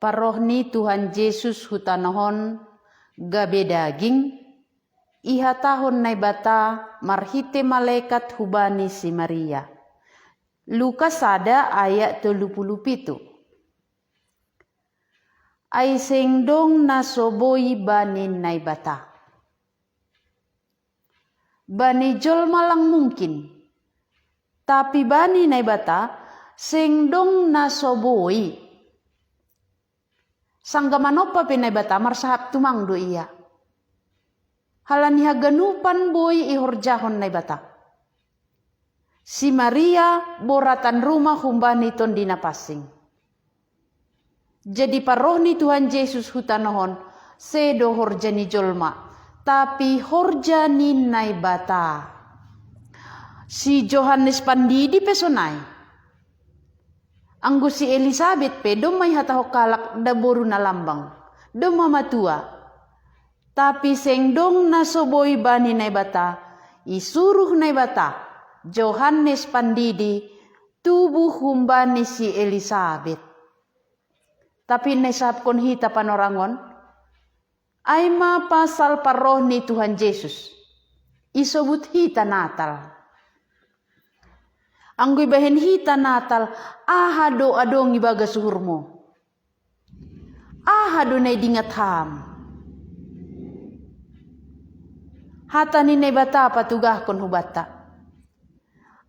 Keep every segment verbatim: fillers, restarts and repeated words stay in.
Parroh ni Tuhan Jesus hu tanohon gabe daging, ihatahon Naibata marhite malekat hubani si Maria. Lukas sada ayat tolu puluh pitu. Ai seng dong na so boi bani Naibata. Bani jolma lang mungkin, tapi bani Naibata seng dong na so boi. Sangga manoppa pe Naibata marsahap tumang do ia. Halani haganupan boi ihorjahon Naibata. Si Maria boratan rumah humbani Tondi Napansing. Jadi parroh ni Tuhan Jesus hu tanohon, sedo horja ni jolma, tapi horja ni Naibata. Si Johannes Pandidi pe sonai. Anggo si Elisabet pe domma ihatahon halak daboru na lambang, domma matua. Tapi seng dong na so boi bani Naibata, isuruh Naibata Johannes Pandidi tubu humbani si Elisabet. Tapi na isahapkon hita panorangon, ai ma pasal parroh ni Tuhan Jesus. Isobut hita Natal. Anggo ibahen hita Natal, aha do adong ibagas uhurmu? Aha do na idingat ham? Hata ni Naibata patugahkon hubanta.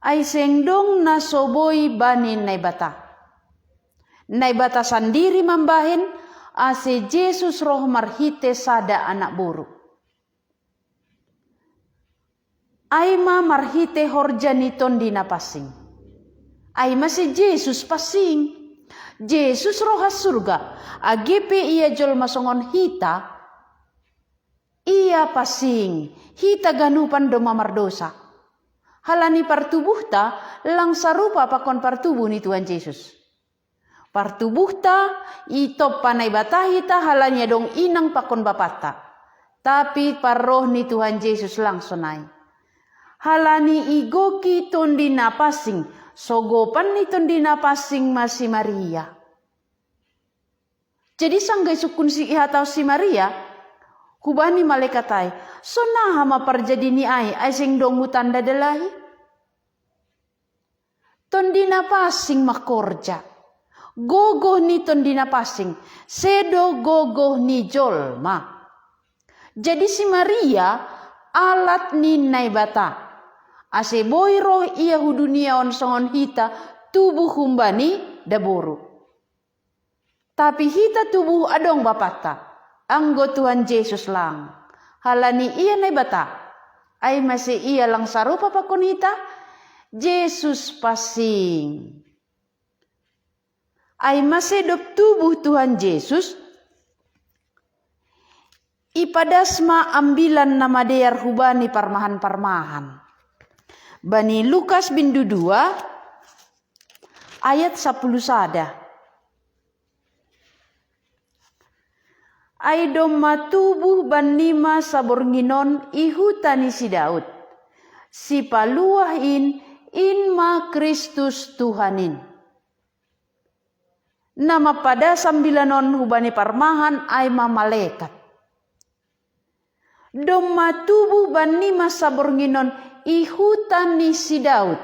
Ai seng dong na so boi bani Naibata. Naibata sandiri mambahen ase Jesus roh marhite sada anak boru. Ai ma marhite horja ni Tondi Napansing. Ai ma si Jesus pansing. Jesus roh surga, age pe ia jolma songon hita, ia pansing, hita ganupan domma mardosa. Halani partubuhta lang sarupa pakon partubuh ni Tuhan Jesus. Partubuhta itompa Naibata hita halani adong inang pakon bapanta. Tapi parroh ni Tuhan Jesus lang sonai. Halani igoki Tondi Napansing, sogopan ni Tondi Napansing ma si Maria. Jadi sangga isungkun si ihatahon si Maria, hubani malekat ai, sonaha ma parjadi ni ai, ai seng dong hutanda dalahi? Tondi Napansing ma horja. Gogoh ni Tondi Napansing, sedo gogoh ni jolma. Jadi si Maria alat ni Naibata. Ase boi roh ia hu dunia on songon hita tubuh humbani daboru. Tapi hita tubuh adong bapanta, anggo Tuhan Jesus lang. Halani ia Naibata, ai mase ia lang sarupa pakon hita, Jesus pansing. Ai mase dob tubuh Tuhan Jesus, ipadas ma ambilan na madear hubani parmahan-parmahan. Bani Lukas bindu dua ayat sapuluh sada. Ai domma tubuh bannima sabornginon i huta ni si Daud. Sipaluah in, in ma Kristus Tuhan in. Na mampadas ambilan on hubani parmahan ai ma malekat. Domma tubuh bannima sabornginon i huta ni si Daud.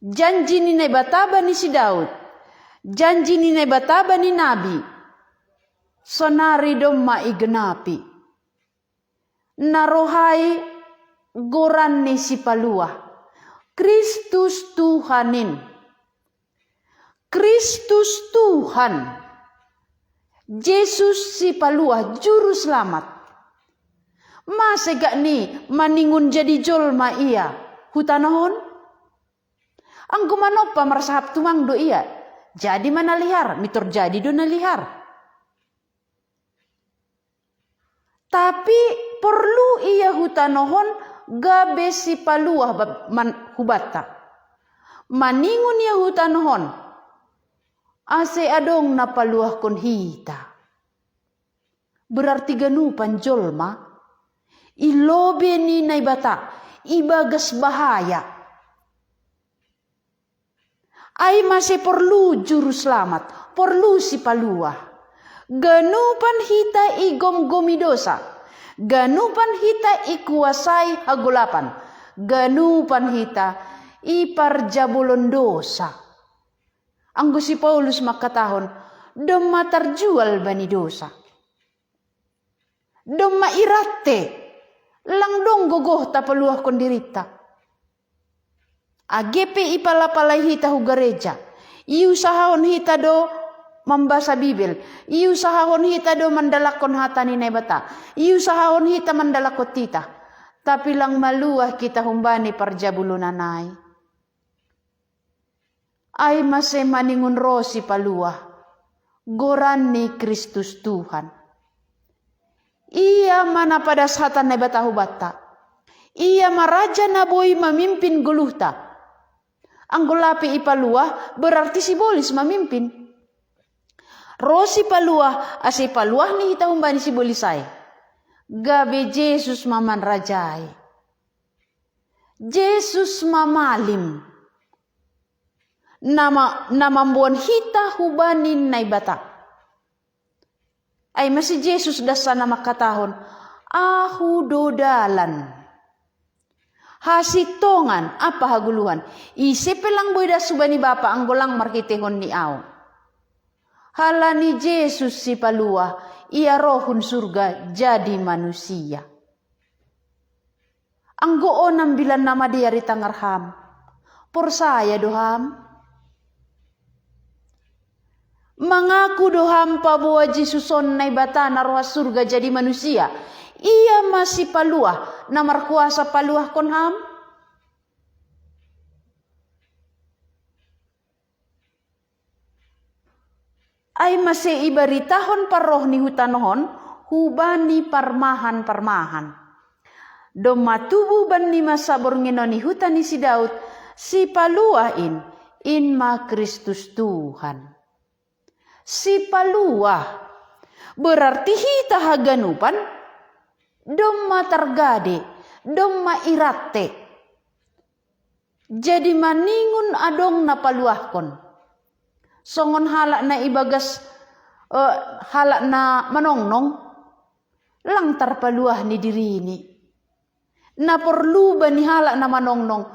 Janji ni Naibata bani si Daud. Janji ni Naibata bani nabi. Sonari domma igenapi. Na rohai goran ni sipaluah. Kristus Tuhan in. Kristus Tuhan. Jesus sipaluah juru selamat. Mase gak ni maningon jadi jolma ia hu tanoh on? Anggo manompa marsahap tumang do ia. Jadi ma na lihar, mitor jadi do na lihar. Tapi porlu ia hu tanoh on gabe sipaluah hubanta. Maningon ia hu tanoh on, ase adong na paluahkon hita. Berarti ganupan jolma i lobei ni Naibata, ibagas bahaya. Ai mase porlu juru selamat, Porlu si paluah. Ganupan hita igomgomi dosa. Ganupan hita ikuasai hagolapan. Ganupan hita iparjabolon dosa. Anggo si Paulus mangkatahon, domma tarjual bani dosa. Domma irante, lang dong gogoh tapaluahkon dirinta. Age pe ipalapalai hita hu gareja, iusahahon hita do mambasa Bibel, iusahahon hita do mandalakkon hata ni Naibata, iusahahon hita mandalakkon titah. Tapi lang maluah hita humbani parjabulonan ai. Ai mase maningon ro si paluah, goran ni Kristus Tuhan. Ia ma na padas hata Naibata hubanta. Ia ma raja na boi mamimpin goluhta. Anggo lape ipaluah, berarti sibolis mamimpin. Ro si paluah, ase paluah ni hita humbani sibolis ai. Gabe Jesus ma manrajai. Jesus ma malim. Na, ma, na mamboan hita humbani Naibata. Ai mase Jesus dassana mangkatahon, Ahu do dalan, hasintongan ampa hagoluhan. Ise pe lang boi das hubani Bapa anggo lang marhiteihon ni Ahu. Halani Jesus si paluah, ia roh hun surga jadi manusia. Anggo on ambilan na madear itangar ham, porsaya do ham? Mangaku do ham paboa Jesus on Naibata na roha surga jadi manusia? Ia ma si paluah, na markuasa paluahkon ham? Ai mase ibaritahon parroh ni hutanohon hubani parmahan-parmahan. Domma tubuh bannima sabornginon i huta ni si Daud, si paluah in, in ma Kristus Tuhan. Si paluah, berarti hita haganupan, domma targade, domma irante. Jadi maningon adong na paluahkon. Songon halak na ibagas, eh, halak na manongnong, lang tarpaluah ni dirini. Na porlu bani halak na manongnong,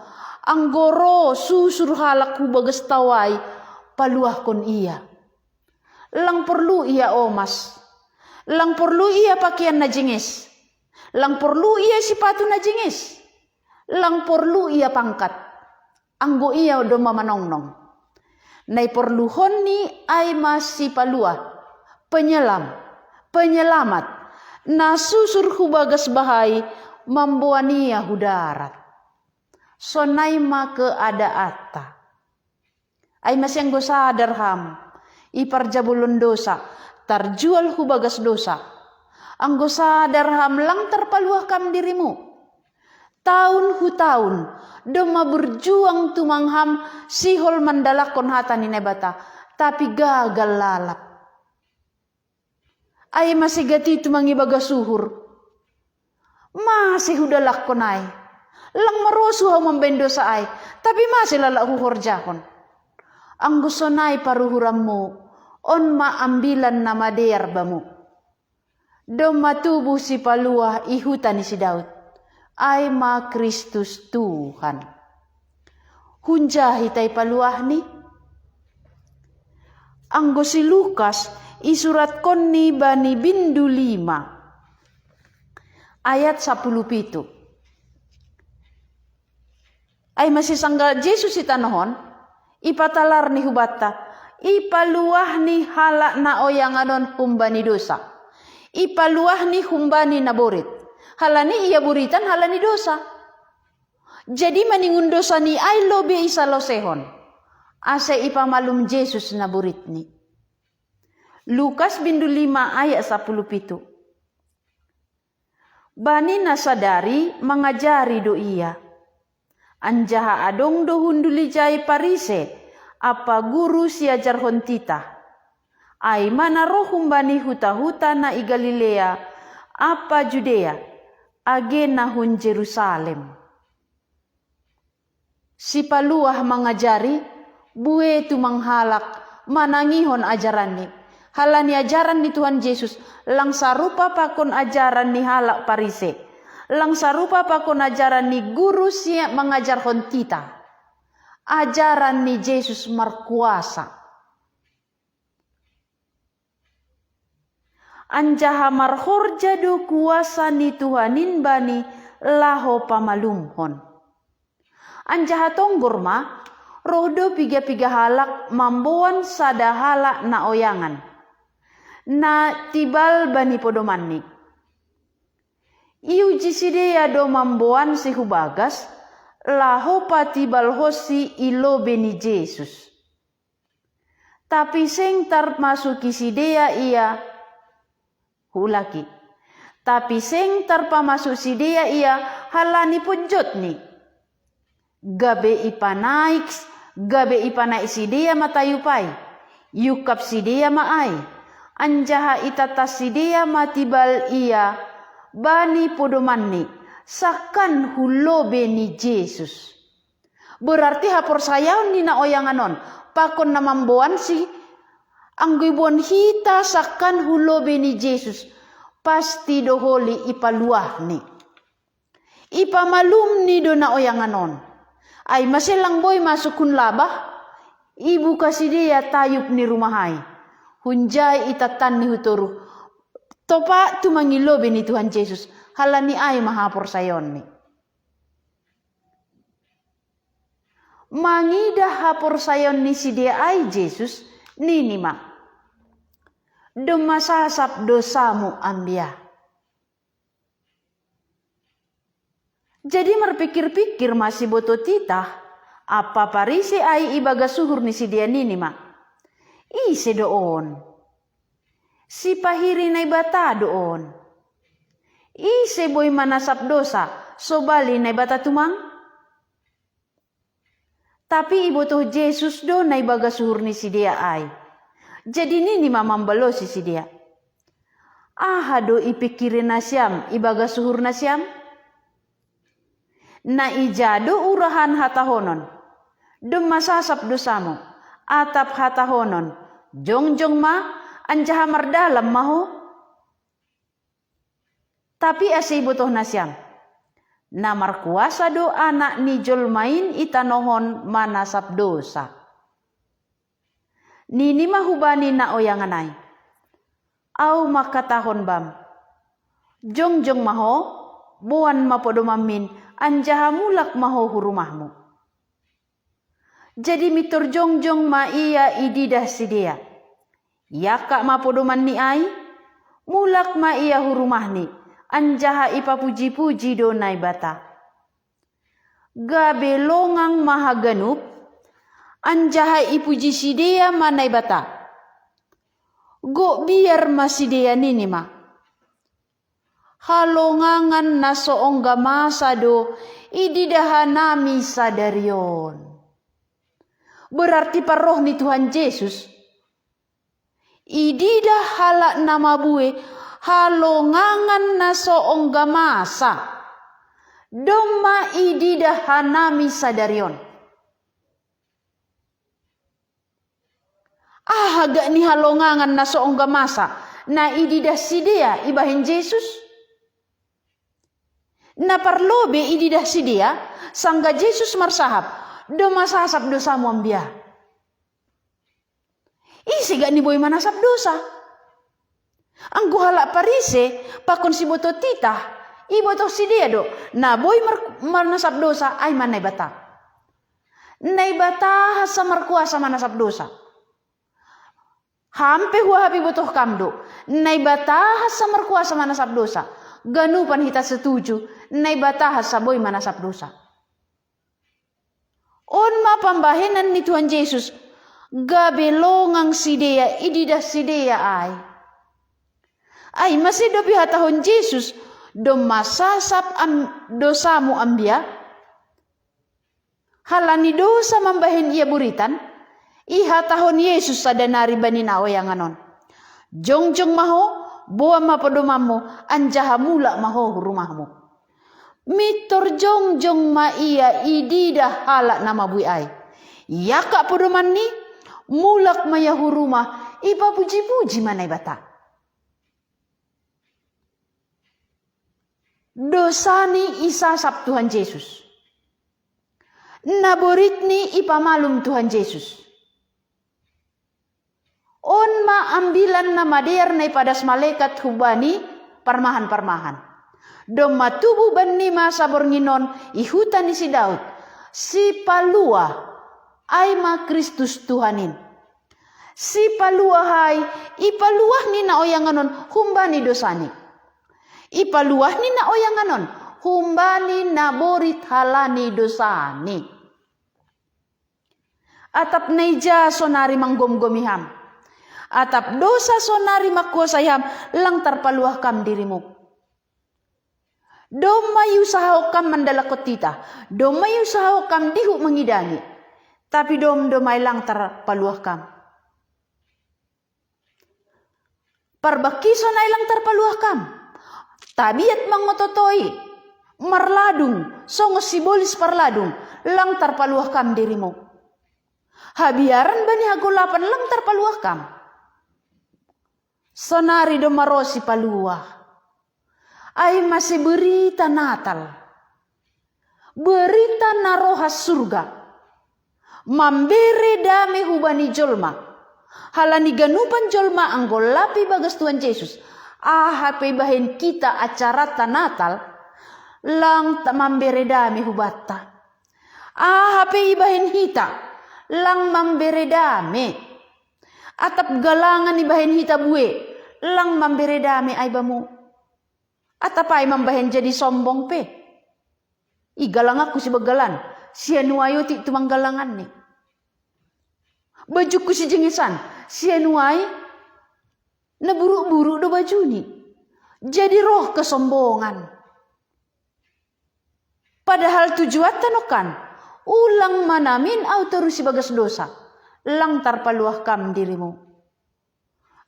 anggo ro susur halak hu bagas tao ai, paluahkon ia. Lang porlu ia omas. Lang porlu ia pakean na jengges. Lang porlu ia sipatu na jengges. Lang porlu ia pangkat. Anggo ia domma manongnong. Na iporluhonni ai ma si paluah, penyelam, penyelamat, na susur hu bagas bahai, mamboan ia hu darat. Sonai ma keadaanta. Ai mase anggo sadar ham, iparjabolon dosa, tarjual hu bagas dosa. Anggo sadar ham lang tarpaluah ham dirimu. Taon hu taon, domma berjuang tumang ham sihol mandalakkon hata ni Naibata, tapi gagal lalap. Ai mase gati tumang ibagas uhur. Mase hudalakkon ai. Lang marosu ahu mambaen dosa ai, tapi mase lalap huhorjahon. Anggo sonai paruhuranmu, on ma ambilan na madear bamu. Domma tubuh si paluah i huta ni si Daud. Ai ma Kristus Tuhan. Hunja hita ipaluahni? Anggo si Lukas isuratkonni bani bindu lima, ayat sapuluh pitu. Ai mase sanggah Jesus i tanohon, ipatalarni hubanta, ipaluahni halak na oyangan on humbani dosa. Ipaluahni humbani na borit. Halani ia boritan halani dosa. Jadi maningon dosa ni ai lobe isalosehon. Ase ipamalum Jesus na boritni. Lukas bindu lima ayat sapuluh pitu. Bani na sadari mangajari do ia. Anjaha adong do hundul ijai Parise, ampa guru siajarhon titah. Ai ma na roh humbani huta-huta na i Galilea, ampa Judea, age na hun Jerusalem. Sipaluah mangajari, bue tumang halak, manangihon ajaranni. Halani ajaran ni Tuhan Yesus lang sarupa pakon ajaran ni halak Parise, lang sarupa pakon ajaran ni guru siap mangajarhon titah. Ajaran ni Yesus markuasa. Anjaha marhorja do kuasa ni Tuhan in bani laho pamalumhon. Anjaha tonggor ma, roh do piga-piga halak mamboan sada halak na oyangan, na tibal bani podomanni. Iuji sidea do mamboansi hu bagas, laho patibalhonsi i lobei ni Jesus. Tapi seng tarmasuki sidea ia, hulaki. Tapi seng tarpamasuk sidea ia halani ponjotni. Gabe ipanaik, gabe ipanaik sidea ma tayup ai, iungkap sidea ma ai, anjaha itantas sidea ma tibal ia bani podomanni, sangkan hu lobei ni Jesus. Berarti haporsayaon ni na oyangan on, pakon na mamboansi, anggo iboan hita sangkan hu lobei ni Jesus, pasti do holi ipaluahni. Ipamalumni do na oyangan on. Ai mase lang boi masuk hun labah, ibuka sidea tayup ni rumah ai. Hunjai itantanni hu toruh. Topa tumang i lobei ni Tuhan Jesus, halani ai ma haporsayaonni. Mangidah haporsayaon ni sidea ai Jesus, nini ma, "Domma sasap dosamu ambia." Jadi marpikir-pikir ma siboto titah ampa Parise ai ibagas uhur ni sidea, nini ma, "Ise do on? Sipahiri Naibata do on. Ise boi manasap dosa, sobali Naibata tumang?" Tapi ibotoh Jesus do na ibagas uhur ni sidea ai. Jadi nini ma mambalosi sidea, "Aha do ipikiri nasiam ibagas uhur nasiam? Na ija do urahan hatahonon, 'Domma sasap dosamu', atap hatahonon, 'Jongjong ma, anjaha mardalan ma ho'? Tapi ase ibotoh nasiam, na markuasa do Anak ni jolma in i tanoh on manasap dosa." Nini ma hubani na oyangan ai, "Ahu mangkatahon bam, jongjong ma ho, boan ma podomanmin, anjaha mulak ma ho hu rumahmu." Jadi mintor jongjong ma ia ididah sidea. Iangkat ma podomanni ai, mulak ma ia hu rumahni, anjaha ipapuji-puji do Naibata. Gabe longang ma haganup, anjaha ipuji sidea ma Naibata. Gok biar ma sidea, nini ma, "Halongangan na so ongga masa do ididah hanami sadari on." Berarti parroh ni Tuhan Jesus, ididah halak na mabue halongangan na so ongga masa, domma ididah hanami sadari on. Aha gak ni halongangan na so ongga masa na ididah sidea ibahen Jesus? Na parlobei ididah sidea, sanggah Jesus marsahap, "Domma sasap dosamu ambia." Ise gak ni boi manasap dosa? Anggo halak Parise pakon siboto titah, ibotoh sidea do, na boi mar-, manasap dosa ai ma Naibata. Naibata hansa markuasa manasap dosa. Ham pe huahap ibotoh kam do, Naibata hansa markuasa manasap dosa. Ganupan hita setuju, Naibata hansa boi manasap dosa. On ma pambahenan ni Tuhan Jesus, gabe longang sidea ididah sidea ai. Ai mase dope hatahon Jesus, "Domma sasap am-, dosamu ambia"? Halani dosa mambahen ia buritan, ihatahon Jesus sada nari bani na oyangan on, "Jongjong ma ho, boan ma podomanmu, anjaha mulak ma ho hu rumahmu." Mintor jongjong ma ia ididah halak na mabue ai. Iangkat podomanni, Mulak ma ia hu rumah, ipapuji-puji ma Naibata. Dosani isasap Tuhan Jesus. Naboritni ipamalum Tuhan Jesus. On ma ambilan na madear na ipadas malekat hubani parmahan-parmahan. Domma tubu banni masa borngin on i huta ni si Daud, Sipaluah, ai ma Kristus Tuhan in. Sipaluah ai, ipaluahni na oyangan on humbani dosani. Ipaluahni na oyangan on humbani naborit halani dosani. Atap na ija sonari manggomgomi ham, atap dosa sonari mangkuasai ham, lang tarpaluah kam dirimu. Domma iusahahon kam mandalakkon titah, domma iusahahon kam dihut mangidangi, tapi domdom ai lang tarpaluah kam. Parbangkison ai lang tarpaluah kam. Tabiat mangototoi, marladung songon sibolis parladung, lang tarpaluah kam dirimu. Habiaran bani hagolapan lang tarpaluah kam. Sonari domma ro Sipaluah. Ai mase berita Natal, berita na rohas surga, mambere dame hubani jolma. Halani ganupan jolma anggo lape ibagas Tuhan Jesus, aha pe ibahen hita acaranta Natal, lang mambere dame hubanta. Aha pe ibahen hita, lang mambere dame. Atap galangan ibahen hita bue, lang mambere dame ai bamu. Atap ai mambahen jadi sombong pe. I galanganku sibanggalan, sianuai otik tu manggalanganni. Bajungku sijengesan, sianuai na buruk-buruk do bajuni. Jadi roh kesombongan. Padahal tujuanta nongkan, ulang manamin au torus ibagas dosa, lang tarpaluah kam dirimu.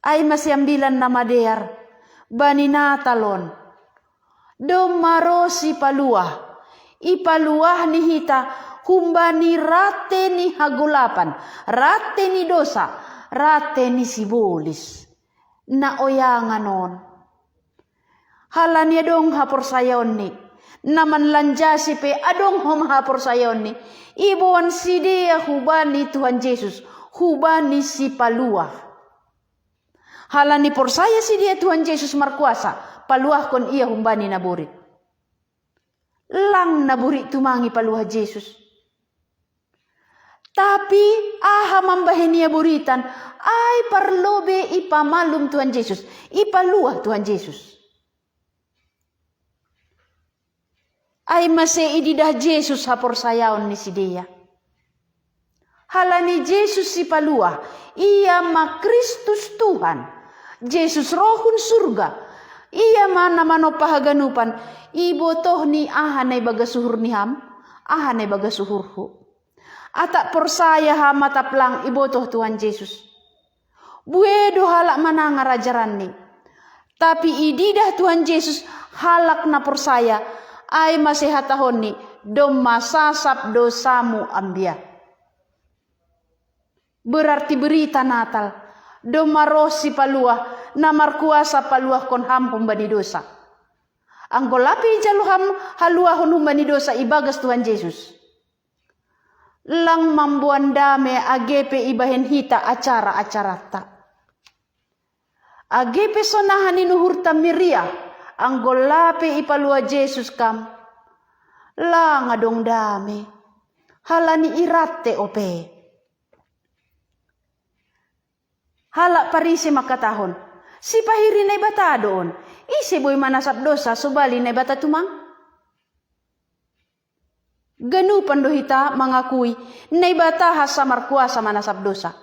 Ai mase ambilan na madear bani Natal on. Domma ro Sipaluah, ipaluahni hita humbani rante ni hagolapan, rante ni dosa, rante ni sibolis na oyangan on. Halani adong haporsayaonni, na manlanjasi pe adong homa haporsayaonni, iboan sidea hubani Tuhan Jesus, hubani Sipaluah. Halani porsaya sidea Tuhan Jesus markuasa, paluahkon ia humbani naborit. Lang naborit tumang ipaluah Jesus. Tapi aha mambahen ia boritan, ai parlobe ipamalum Tuhan Jesus, ipaluah Tuhan Jesus. Ai mase ididah Jesus haporsayaon ni sidea. Halani Jesus Sipaluah, ia ma Kristus Tuhan. Jesus roh hun surga. Ia ma na manompa haganupan, ibotohni aha na ibagas uhur ni ham, aha na ibagas uhurhu. Atap porsaya ham atap lang ibotoh Tuhan Jesus. Bue do halak manangar ajaranni. Tapi ididah Tuhan Jesus halak na porsaya, ai mase hatahonni, domma sasap dosamu ambia. Berarti berita Natal, domma roh Sipaluah, na markuasa paluahkon ham humbani dosa. Anggo lape ijalo ham haluahon humbani dosa ibagas Tuhan Jesus, lang mamboan dame age pe ibahen hita acara-acaranta. Age pe sonaha ni uhurta meriah, anggo lape ipaluah Jesus kam, lang adong dame, halani irante ope. Halak Parise mangkatahon, sipahiri Naibata do on, ise boi manasap dosa sobali Naibata tumang? Ganupan do hita mangakui, Naibata hansa markuasa manasap dosa.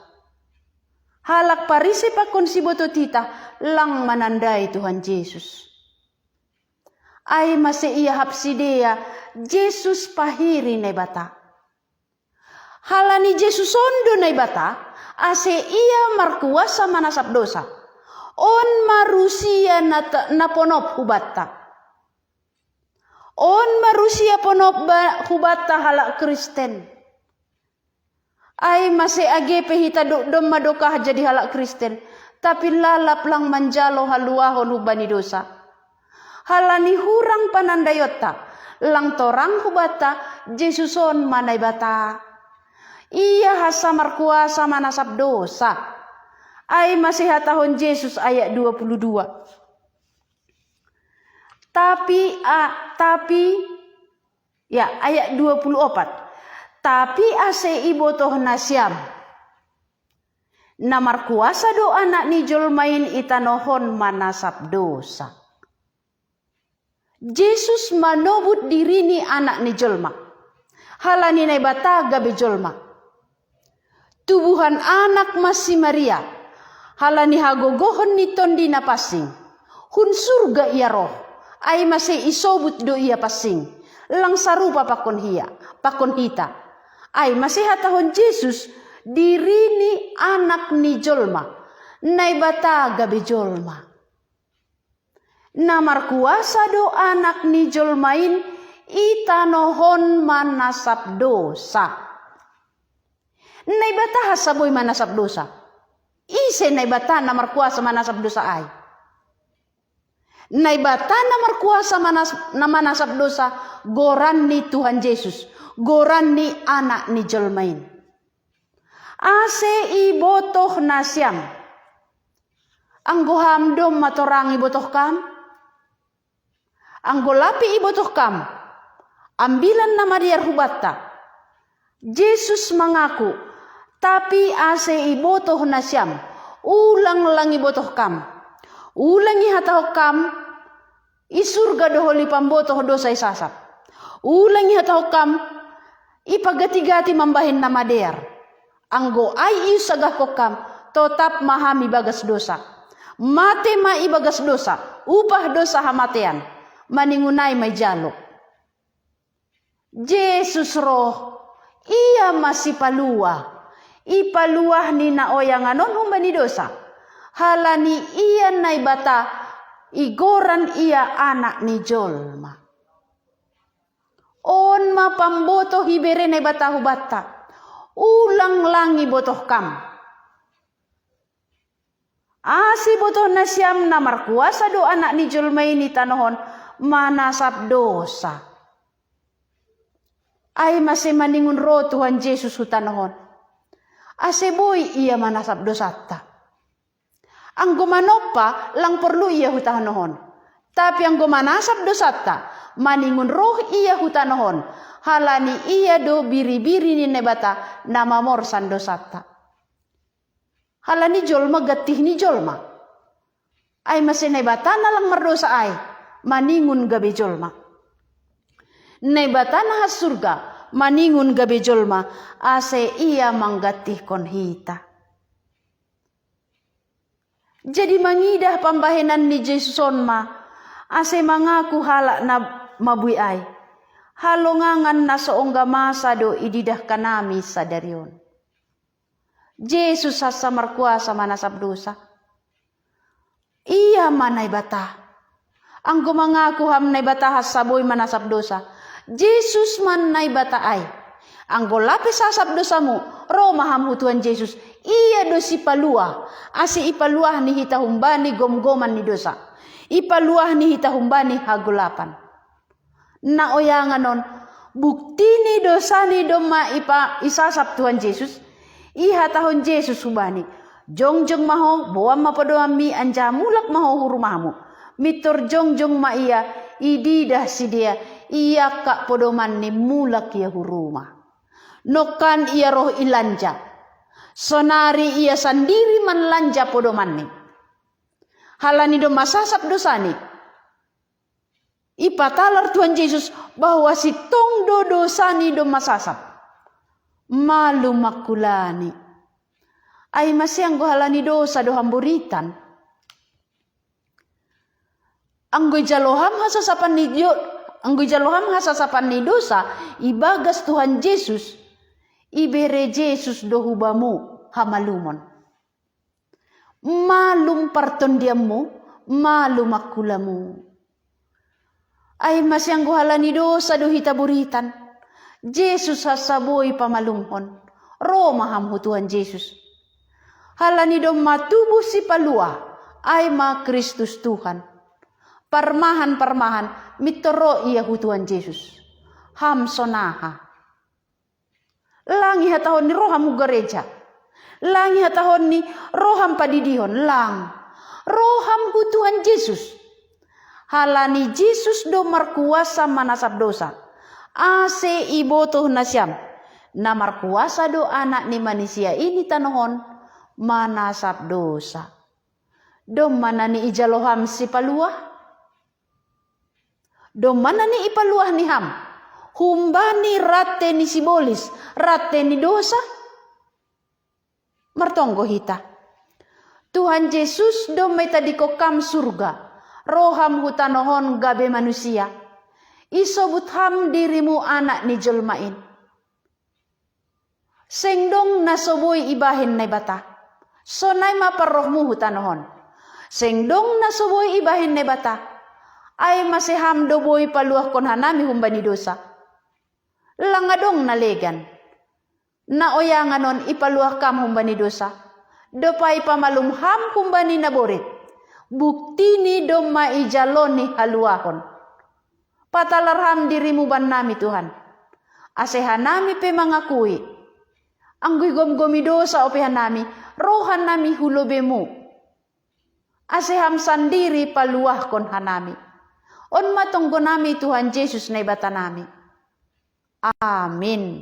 Halak Parise pakon siboto titah lang manandai Tuhan Jesus. Ai mase iahap sidea Jesus pahiri Naibata. Halani Jesus on do Naibata, ase ia markuasa manasap dosa. On ma rusia na, na ponop hubanta. On ma rusia ponop hubanta halak Kristen. Ai mase age pe hita do domma dokah jadi halak Kristen, tapi lalap lang manjalo haluahon humbani dosa. Halani hurang panandayonta, lang torang hubanta, Jesus on ma Naibata. Ia hansa markuasa manasap dosa. Ai mase hatahon Jesus ayat dua puluh dua. Tapi a, tapi ya, ayat dua puluh opat. Tapi ase ibotoh nasiam, na markuasa do Anak ni jolma in i tanoh on manasap dosa. Jesus manobut dirini Anak ni jolma. Halani Naibata gabe jolma. Tubuhan anak ma si Maria, halani hagogohon ni Tondi Napansing. Hun surga ia roh, ai mase isobut do ia pansing, lang sarupa pakon hia, pakon hita. Ai mase hatahon Jesus, dirini Anak ni jolma, Naibata gabe jolma. Na markuasa do Anak ni jolma in i tanoh on manasap dosa. Naibata hansa boi manasap dosa. Ise Naibata na markuasa manasap dosa ai? Naibata na markuasa manas, na manasap dosa, goran ni Tuhan Jesus, goran ni Anak ni jolma in. Ase ibotoh nasiam. Anggo ham domma torang ibotoh kam? Anggo lape ibotoh kam, ambilan na madear hubanta. Jesus mangaku, tapi ase ibotoh nasiam, ulang lang ibotoh kam. Ulang ihatahon kam, i surga do holi pambotoh dosa isasap. Ulang ihatahon kam, ipaganti-ganti mambahen na madear. Anggo ai iunsagahkon kam, totap ma ham ibagas dosa. Mate ma ibagas dosa, upah dosa hamatean. Maningon ai ma ijalo. Jesus roh, ia ma sipaluah. Ipaluah ni na oyangan on humbani dosa. Halani ia Naibata, igoran ia Anak ni jolma. On ma pambotoh ibere Naibata hubanta. Ulang lang ibotoh kam. Ase ibotoh nasiam na markuasa do Anak ni jolma in i tanoh on manasap dosa. Ai mase maningon ro Tuhan Jesus hu tanoh on. Ase boi ia manasap dosanta. Anggo manompa lang porlu ia hu tanoh on. Tapi anggo manasap dosanta, maningon roh ia hu tanoh on, halani ia do biri-biri ni Naibata na mamorsan dosanta. Halani jolma gantih ni jolma. Ai mase Naibata na lang mardosa ai, maningon gabe jolma. Naibata na has surga, maningon gabe jolma, ase ia manggantihkon hita. Jadi mangidah pambahenan ni Jesus on ma, ase mangaku halak na mabui ai. Halongangan na so ongga masa do ididah hanami sadari on. Jesus hansa markuasa manasap dosa. Ia ma Naibata. Anggo mangaku ham Naibata hansa boi manasap dosa. Jesus ma Naibata ai. Anggo lape sasap dosamu, ro ma ham hu Tuhan Jesus. Ia do sipaluah. Ase ipaluah ni hita humbani gomgoman ni dosa. Ipaluah ni hita humbani hagolapan. Na oyangan on, bukti ni dosa ni domma ipa, isasap Tuhan Jesus. Ihatahon Jesus hubani, jongjong ma ho, boan ma podomanmi anjaha mulak ma ho hu rumahmu. Mintor jongjong ma ia, ididah sidea, iangkat podomanni mulak ia hu rumah. Nongkan ia roh ilanja. Sonari ia sandiri manlanja podomanni. Halani domma sasap dosani. Ipatalar Tuhan Jesus bahwa sintong do dosa ni domma sasap. Malum mangkulani. Ai mase anggo halani dosa do hamboritan. Anggo ijalo ham hasasapan ni jo, anggo ijalo ham hasasapan ni dosa ibagas Tuhan Jesus, ibere Jesus do hubamu hamalumon. Malum partondianmu, malum angkulamu. Ai mase anggo halani dosa do hita boritan. Jesus hansa boi pamalumhon. Ro ma ham hu Tuhan Jesus. Halani domma tubuh si palua, ai ma Kristus Tuhan. Parmahan-parmahan, mittorro ia hu Tuhan Jesus. Ham sonaha. Langi hatahon ni ro ham hu gareja. Langi hatahon ni ro ham padidihon. Lang. Ro ham hu Tuhan Jesus. Halani Jesus do markuasa manasap dosa. Ase ibotoh nasiam. Na markuasa do anak ni manisia ini tanohon manasap dosa. Domma nani ijalo ham si palua. Domma nani ipaluah ni ham. Humbani rate ni sibolis, rate ni dosa. Martonggo hita. Tuhan Jesus domma itadiko kam surga. Ro ham hu tanohon gabe manusia. Isobut ham dirimu anak ni jolma in. Seng dong na so boi ibahen Naibata. Sonai ma parrohmu hu tanohon. Seng dong na so boi ibahen Naibata. Ai mase ham do boi paluahkon hanami humbani dosa. Lang adong na legan. Na oyangan on ipaluah kam humbani dosa. Dopai pamalum ham humbani naborit. Buktini domma ijalo ni haluahon. Patalar ham dirimu bannami Tuhan. Ase hanami pe mangakui. Anggo igomgomi dosa ope hanami, ro hanami hu lobemu. Ase ham sandiri paluahkon hanami. On ma tonggonami Tuhan Jesus Naibatanami. Amin.